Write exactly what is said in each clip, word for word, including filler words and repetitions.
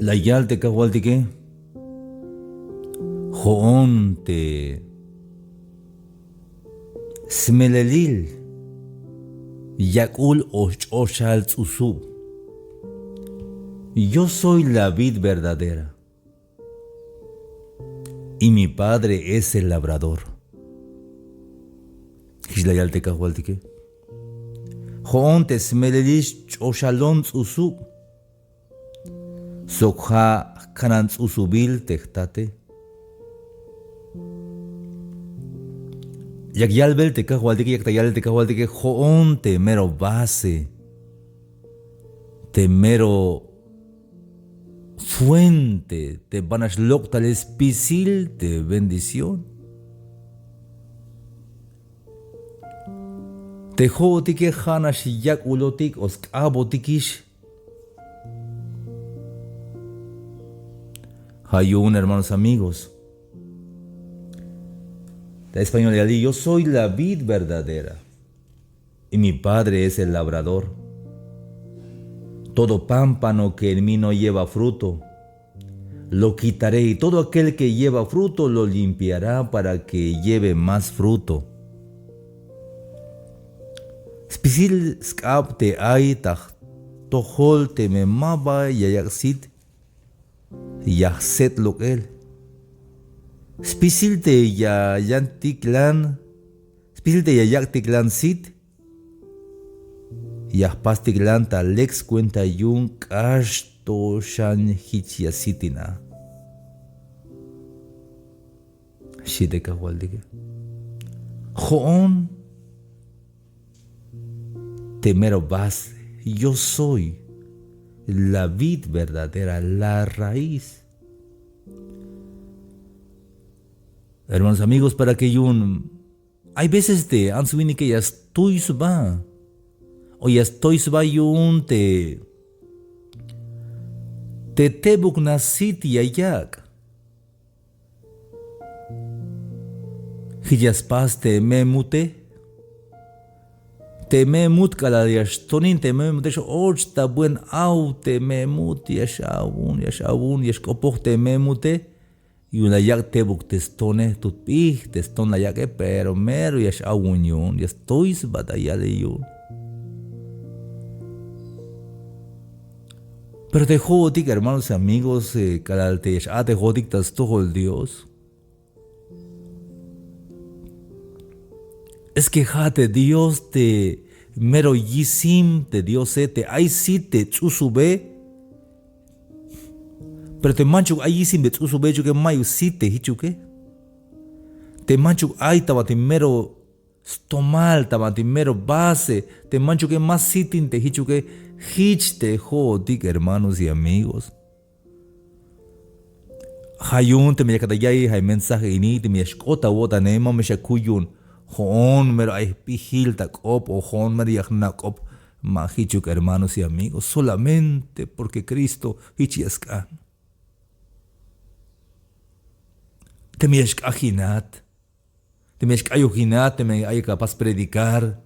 La yal te Kajwaltike: Jo'on te smelelil yak'ul o xch'oxal ts'usub. Yo soy la vid verdadera, y mi padre es el labrador. Jich la yal te Kajwaltike. Jo'on te smelelil xch'oxalon ts'usub sok ja' jkanan ts'usubil te jtate. Yak yalbel te Kajwaltike, yak ta yalel te Kajwaltike, jo'on te mero base, te mero fuente te banax lok' talel spisil te bendición. Te jo'otike ja'nax yak'ulotik o sk'abotikix. Ja' yu'un, hermanos, amigos, ta español yali: Yo soy la vid verdadera, y mi padre es el labrador. Todo pámpano que en mí no lleva fruto, lo quitaré, y todo aquel que lleva fruto lo limpiará para que lleve más fruto. Spisil sk'ab te ay ta jtojol teme maba ya yak' sit, ya jset lok'el. Spisil te ya yantiklan, spisil te ya yak'tiklan sit, ya jpastiklan ta lek skuenta yu'un k'ax to xan jich ya sitin a, xi' te Kajwaltike. Jo'on te mero base, yo soy la vid verdadera, la raíz. Hermanos, amigos, para que yu'un, hay veces te ants winike ya stuy sba o ya stuy sba yu'un te, te tebuk nax sit ya yak'. Jich ya spas te memute. Te memut k'alal ya xtonin te memute, x-och ta buen aw te memut, ya x-awun, ya x-awun, ya xk'opoj te memute. Yu'un la yak' tebuk te stone, tut p'ij te ston la yak'e, pero mero ya x-awun yu'un, ya stuy sba ta yalel yu'un. Pero te jo'otik, hermanos y amigos, eh, k'alal te ya x-a'tejotik ta stojol Dios, es que ja' te Dios te mero yisim te Diose, te ay sit te ts'usube. Pero te manchuk ay yisim te ts'usube jichuke, mayuk sit te jichuke. Te manchuk ay ta banti mero stomal, ta banti mero base, te manchuke ma sitin te jichuke. Jich te jo'otik, hermanos y amigos. Ja' yu'un teme yakat ta ya'iy ja' mensaje ini, teme ya xk'ot awo'tane, ma me xakuy yu'un jo'on mero ay jp'ijil ta k'op o jo'on mero ya jna' k'op. Ma jichuk, hermanos y amigos, solamente porque Cristo jich ya sk'an. Teme ya xk'ajinat, teme ya xk'ayojinat, teme ay apas predicar,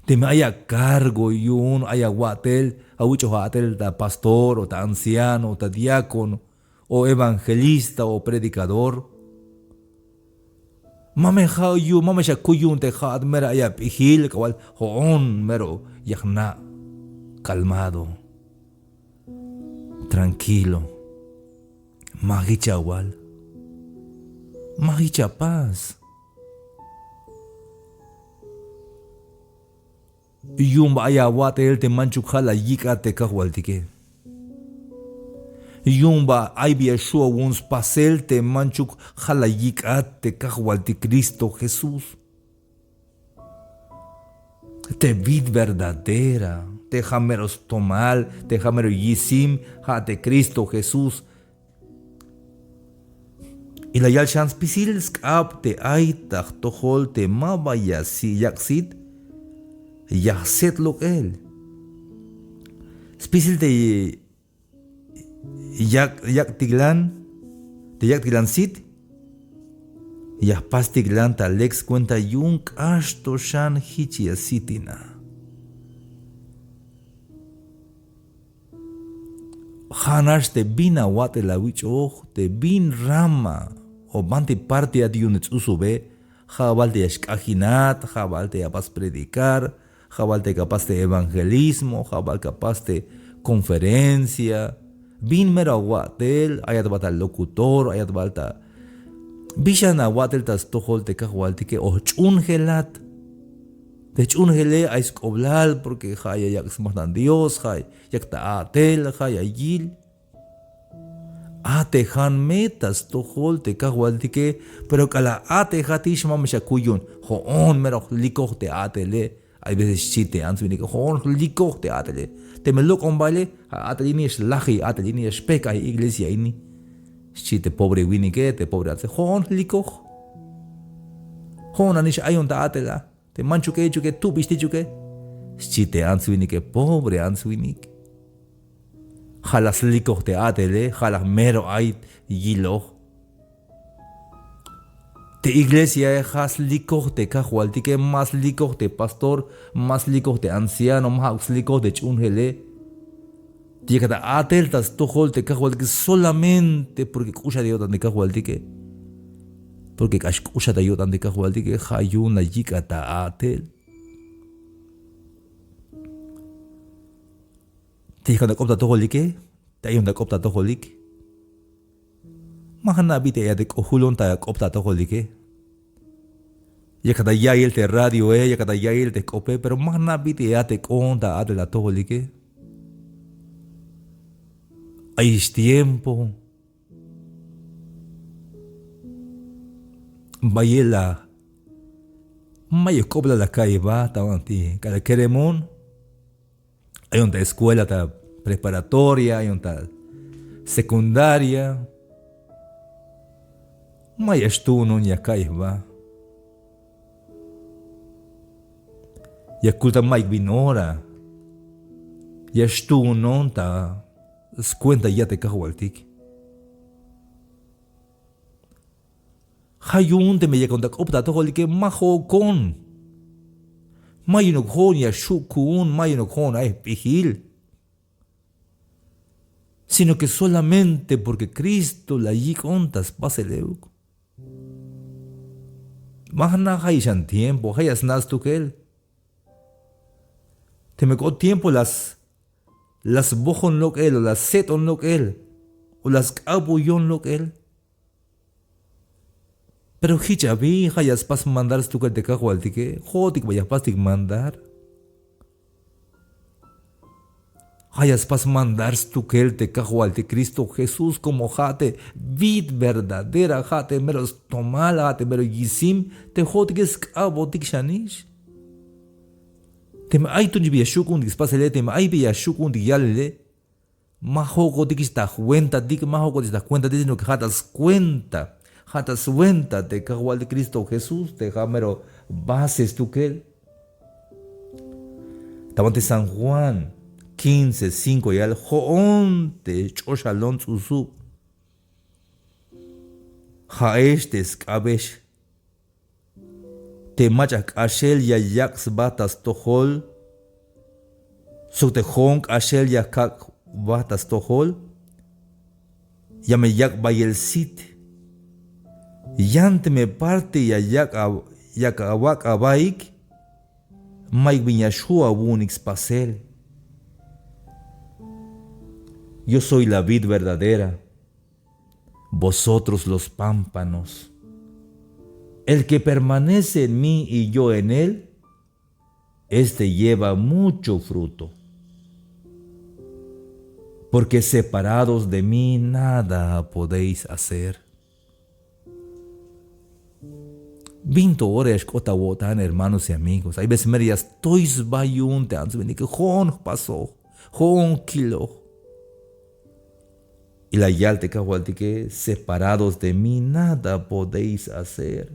teme ay acargo yu'un, ay awa'tel, awich'oj a'tel ta pastor o ta anciano o ta diácono o evangelista o predicador. Ma me ja' yu'un, ma me xakuy yu'un te ja'at mero ay ap'ijil, k'abal jo'on mero ya jna' calmado, tranquilo. Ma jich awal. Ma jich apas. Yu'un ba ay awa'tel te manchuk ja' la yik'at te Kajwaltike. Yu'un ba ay bi ya xju' awu'un spasel te manchuk ja' la yik'at te Kajwaltik Cristo Jesús. Te vid verdadera, te ja' mero stomal, te ja' mero yisim, ja' te Cristo Jesús. Y la yal xan spisil sk'ab te ay ta jtojol te maba ya si-, yak' sit, ya jset lok'el. Spisil te yak', yak'tiklan, te yak'tiklan sit, ya jpastiklan ta lek skuenta yu'un k'ax to xan jich ya sitin a. Ja' nax te bin awa'tel awich'oj, te bin rama o banti partiat yu'un te ts'usube, ja' bal te ya xk'ajinat, ja' bal te ya apas predicar, ja' bal te ya apas te evangelismo, ja' bal ya apas te conferencia. Bin mero awa'tel, ayat bal ta locutor, ayat bal ta bixan awa'tel ta stojol te kajwaltike o jch'uunjelat. Te jch'uunjele ay sk'oblal porque ja' ya yak' smajdan Dios, ja' yak ta a'tel, ja' ya yil. A'tejan me ta stojol te kajwaltike, pero k'alal a'tejatix ma me xakuy yu'un. Jo'on mero jlikoj te a'tele. Ay veces xchi te ants winike, jo'on jlikoj te a'tele. Teme lok'ombaile, ja' a'tel ini ya xlaji, a'tel ini ya xpejk'aj iglesia ini, xchi te pobre winike, te pobre antse, jo'on jlikoj. Jo'on nanix ayon ta a'tel a. Te manchuke, chuke, tubix tichuke, xchi te ants winike, pobre ants winik. Ja' la slikoj te a'tele, ja' la mero ay yiloj. Te iglesiae ja' slikoj te kajwaltike, ma slikoj te pastor, ma slikoj te anciano, ma ja'uk slikoj te ch'uunjele. Te yakat a'tel ta stojol te kajwaltike solamente porque k'uxat yo'tan te kajwaltike. Porque k'ax k'uxat ta yo'tan te kajwaltike, ja' yu'un la yik'at ta a'tel. Te yakat ak'op ta atojolike, te ayon ta ak'op ta atojolik. Ma jna' bit'il ya te k'ojulon ta ak'op ta atojolike. Yakat ta ya'iyel te radioe, yakat ta ya'iyel te jk'ope, pero ma jna' bit'il ya te k'oon ta a'tel atojolike. Ayix tiempo. Bayel la, mayuk k'oblal la ka'iy jba ta banti k'alal keremon. Ayon ta escuela ta preparatoria, ayon ta secundaria. Ma ya xtuunon ya ka'iy jba. Ya kulta mayuk bin ora ya xtuunon ta skuenta ya te kajwaltik. Ja' yu'un teme yakon ta k'op ta atojolike ma jo'okon. Ma yu'unuk jo'on ya xju' ku'un, ma yu'unuk jo'on ay jp'ijil. Sino que solamente porque Cristo la yik'on ta spasel euk. Ma jna' jayix an tiempo, ja' ya sna' stukel. Teme k'ot tiempo la s-, la sbojon lok'el, o la set'on lok'el, o la sk'abuyon lok'el. Pero jich abi, ja' ya spas mandar stukel te kajwaltike, jo'otik ba ya jpastik mandar. Ja' ya spas mandar stukel te kajwaltik Cristo Jesús, como ja' te vid verdadera, ja' te mero stomal, ja' te mero yisim, te jo'otike sk'abotik xanix. Teme ay tuunix bi ya xju' ku'untik spasele, teme ay bi ya xju' ku'untik yalele, ma jo'okotikix ta jwentatik, ma jo'okotikix ta jwentatik, sino que ja' ta swenta, ja' ta swenta te kajwaltik Cristo Jesús, te ja' mero base stukel. Ta banti San Juan quince cinco yal, jo'on te ch'oxalon ts'usub, ja'ex te sk'abex te mach'a k'axel ya yak' sba ta stojol, sok te jo'on k'axel ya kak' ba ta stojol, ya me yak' bayel sit. Yan teme parte ya yak' a-, yak awak' abaik, mayuk bin ya xju' awu'unik spasel. Yo soy la vid verdadera, vosotros los pámpanos. El que permanece en mí y yo en él, este lleva mucho fruto. Porque separados de mí nada podéis hacer. Bin to ora ya xk'ot awo'tan, hermanos y amigos. Ay veces mero ya stoy sba yu'un te ants winike, jo'on jpasoj, jo'on kiloj. Y la yal te kajwaltike: separados de mí nada podéis hacer.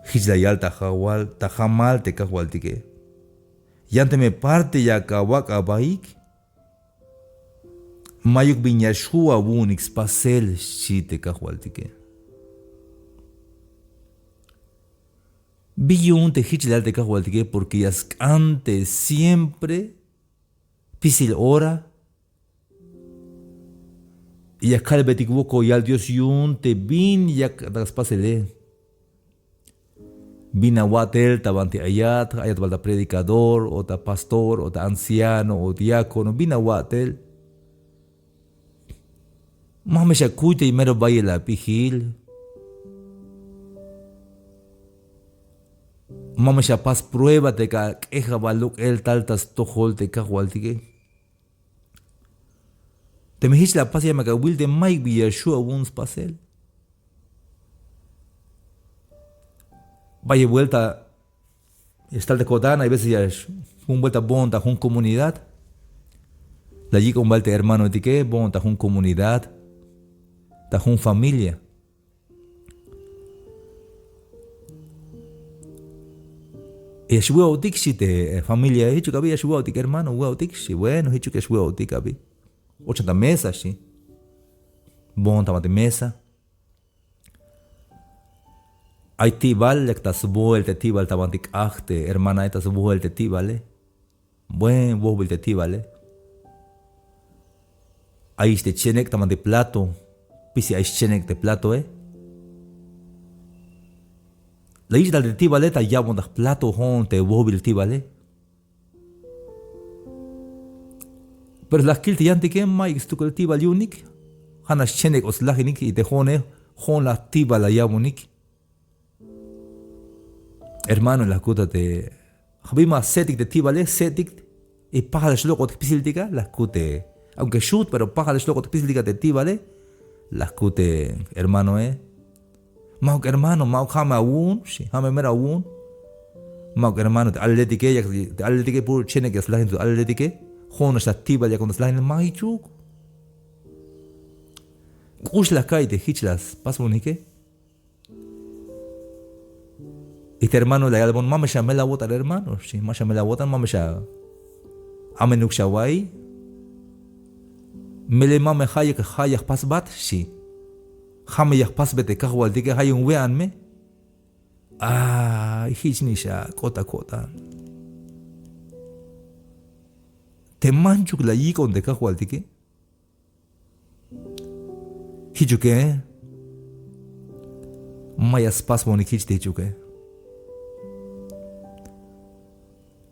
Jich la yal ta jawal, ta jamal te kajwaltike: yan teme parte yak awak' abaik, mayuk bin ya xju' awu'unik spasel, xchi te kajwaltike. Bi yu'un te jich la yal te kajwaltike, porque ya sk'an te siempre spisil ora, y ya kalbetik wokol yal Dios yu'un te bin yak ta spasele. Bin awa'tel ta banti ayat, ayat bal ta predicador o ta pastor o ta anciano o diácono, bin awa'tel. Ma me xakuy te mero bayel ap'ijil. Ma me xapas prueba te ka k'ejabal lok'el tal ta stojol te kajwaltike. Teme jich la pas ya me ka wil te mayuk bi ya xju' awu'un spasel. Bayel vuelta ya xtal te ko'tan, hay veces ya jun vuelta boon ta jun comunidad. La yik'on bal te hermanoetike boon ta jun comunidad, ta jun familia. Ya xwe'otik xchi te familia, jichuk abi ya xwe'otik hermano, we'otik xchi, bueno, jichuk ya xwe'otik abi. Ochan ta mesa xchi. Boon ta banti mesa. Ay ti'bal, yak ta swoel te ti'bal ta banti k'aj te hermanae, ta swoel te ti'bale. Buen wojbil te ti'bale. Ayix te chenek' ta banti plato. Spisil ayix chenek' te platoe. La yich' tal te ti'bale ta yabon ta jplato jo'on te wojbil ti'bale. Pero la jkil te yantike mayuk stukel ti'bal yu'unik. Ja' nax chenek' o slajinik y te jo'one jo'on la ti'bal la yabonik. Hermano, la jkut a te, ja' bi ma se'tik te ti'bale, se'tik y pajal xlok'ot spisiltik a, la jkut te, aunque xut pero pajal xlok'ot spisiltik a te ti'bale. La jkut te hermanoe. Ma'uk hermano, ma'uk ja' me awu'un xchi, ja' me mero awu'un. Ma'uk hermano, te alaletike, te alaletike puro chenek' ya slajin te alaletike. Jo'on nax ta ti'bal yakon ta slajin, ma jichuk. K'ux la ka'iy te jich la spasbonike. Y te hermano la yalbon, ma me xamel awo'tan hermano xchi, ma xamel awo'tan, ma me xamenuk xawa'iy. Melel ma me ja' yak, ja' ya jpasbat xchi. Ja' me ya jpasbe te kajwaltike, ja' yu'un we'an me. Ay, jichnix a k'ot a ko'tan. Te manchuk la yik'on te kajwaltike. Jichuke ma ya spasbonik jich te jichuke.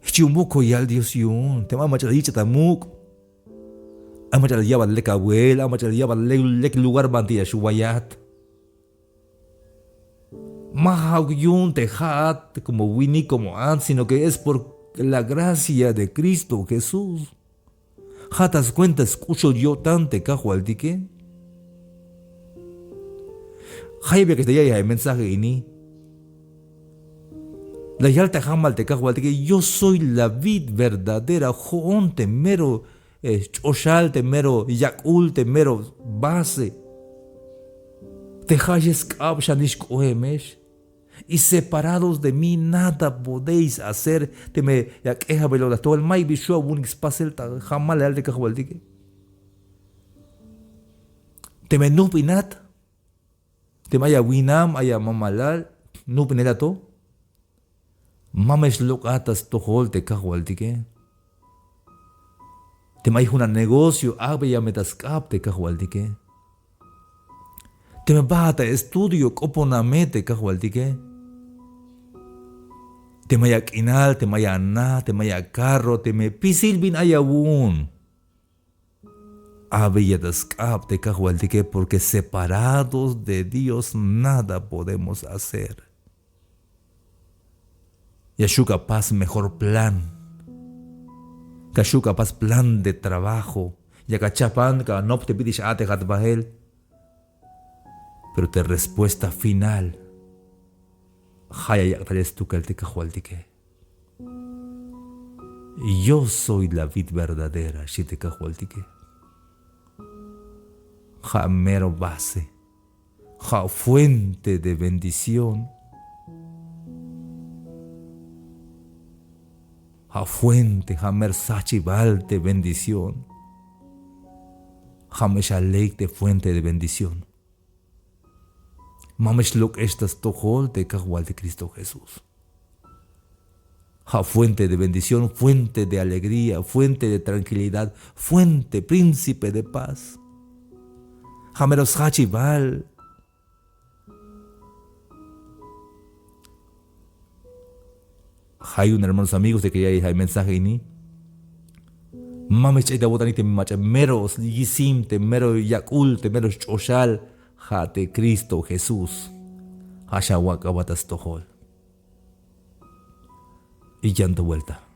Jich yu'un wokol yal Dios yu'un, teme ay mach'a la yich'at a muk', ay mach'a la ya'bat lek awel, ay mach'a la ya'bat lek, lek lugar banti ya xwayat. Ma ja'uk yu'un te ja'at como winik, como ants, sino que es por la gracia de Cristo Jesús. Ja' ta swenta sk'uxul yo'tan te kajwaltike. Jayeb ya kax ta ya'iy a mensaje ini. La yal ta jamal te kajwaltike: Yo soy la vid verdadera, jo'on te mero eh, ch'oxal, te mero yak'ul, te mero base. Te ja'ex sk'ab xanix k'oemex. Y separados de mí nada podéis hacer. Teme ya k'ejabelon ta stojol, mayuk bi xju' awu'unik spasel ta jamal, la yal te kajwaltike. Teme nujbinat, teme ay awinam, ay amamalal, nujbinel a to. Ma me xlok'at ta stojol te kajwaltike. Teme ay jun anegocio, ak'beya me ta sk'ab te kajwaltike. Teme bajat ta estudio, k'opona me te kajwaltike. Teme ay ak'inal, teme ay ana, teme ay akarro, teme spisil bin ay awu'un, ak'beya ta sk'ab te kajwaltike, porque separados de Dios nada podemos hacer. Ya xju' ka pas mejor plan. Ka xju' ka pas plan de trabajo. Ya ka chapan ka nop te bit'il x-a'tejat bael. Pero te respuesta final ja' ya yak' tal stukel te kajwaltike. Yo soy la vid verdadera, xchi te kajwaltike. Ja' mero base. Ja' fuente de bendición. Ja' fuente, ja' mero sachibal te bendición. Ja' me xaleyik te fuente de bendición. Ma me xlok'ex ta stojol te kajwaltik Cristo Jesús. Ja' fuente de bendición, fuente de alegría, fuente de tranquilidad, fuente, príncipe de paz. Ja' mero sjachibal. Ja' yu'un, hermanos, amigos, te que ya hay mensaje ini. Mame xch'ay ta awo'tanik te mach'a mero yisim, te mero yak'ul, te mero xch'oxal, ja' te Cristo Jesús. Ja' xawak' abat ta stojol. Y yan to vuelta.